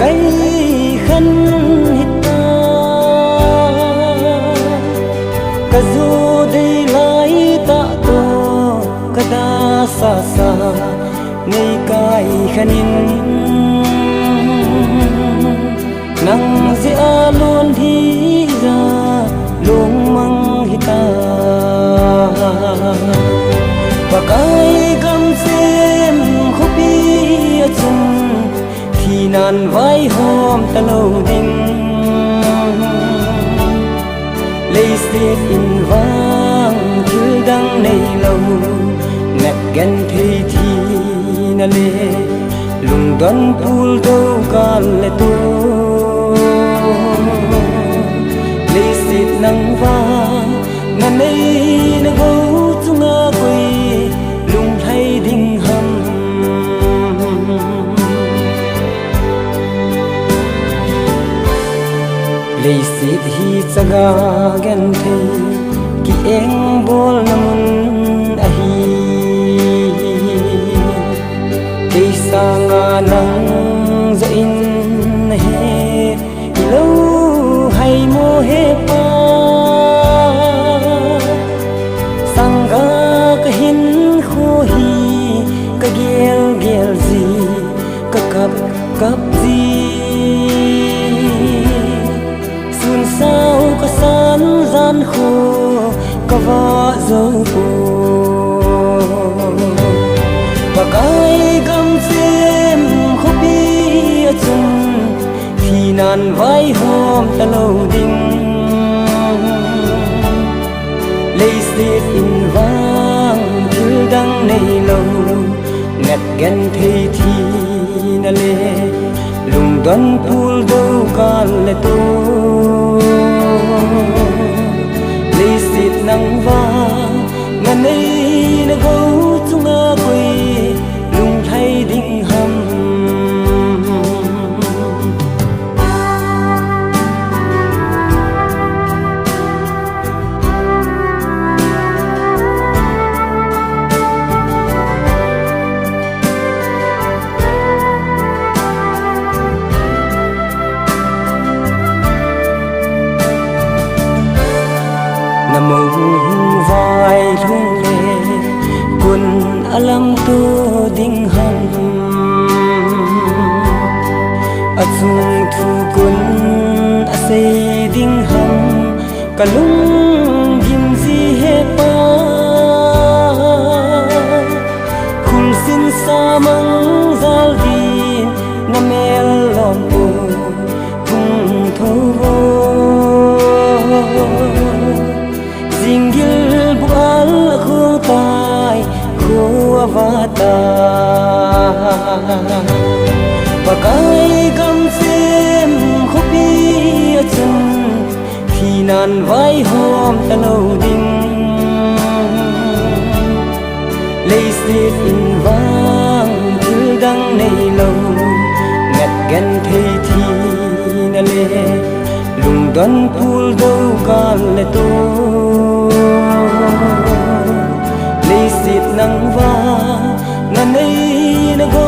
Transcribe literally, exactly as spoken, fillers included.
Kai khan hita, ka zu dei lai ta to, ka da sa sa, nei kai khan in. Nang jeh a lon hi ja, lungmang hita. Pakai gam sem khopi a chun, thinan vaihom ta lo ding. Leiset in vang thil dang nei lo, ngat genthei thina le lungdon pul do kal le to. Leiset nang vang na nei na go chunga koi lunglhai ding ham. Leiset hi chaga genthei kiengbolna mun ahi. Kei sanga nang joh in na he, ilo hai mo he pa. Sanga ka hinkho hi ka gel gel ji, ka kap kap ji. Sun sao ka san jan kho ka va zo po. Pakai gam sem khopi a chun, thinan vaihom ta lo ding. Leiset in vang thil dang nei lo, ngat genthei thina le lungdon pul do kal le to. Leiset nang vang na nei na go chunga koi lunglhai ding ham. Na mong vai lhung le kun a lam to ding ham, a chung thu kun a sei ding ham, ka lunggim ji he pa. Khul sin sa mang jal din na mel lom pu hung tho vo. Jinggil bu al khung tai khu a va ta. Pakai gam sem khopi a chun, thinan vaihom ta lo ding. Leiset in vang thil dang nei lo, ngat genthei thina le lungdon pul do kal le to. Leiset nang vang na nei na go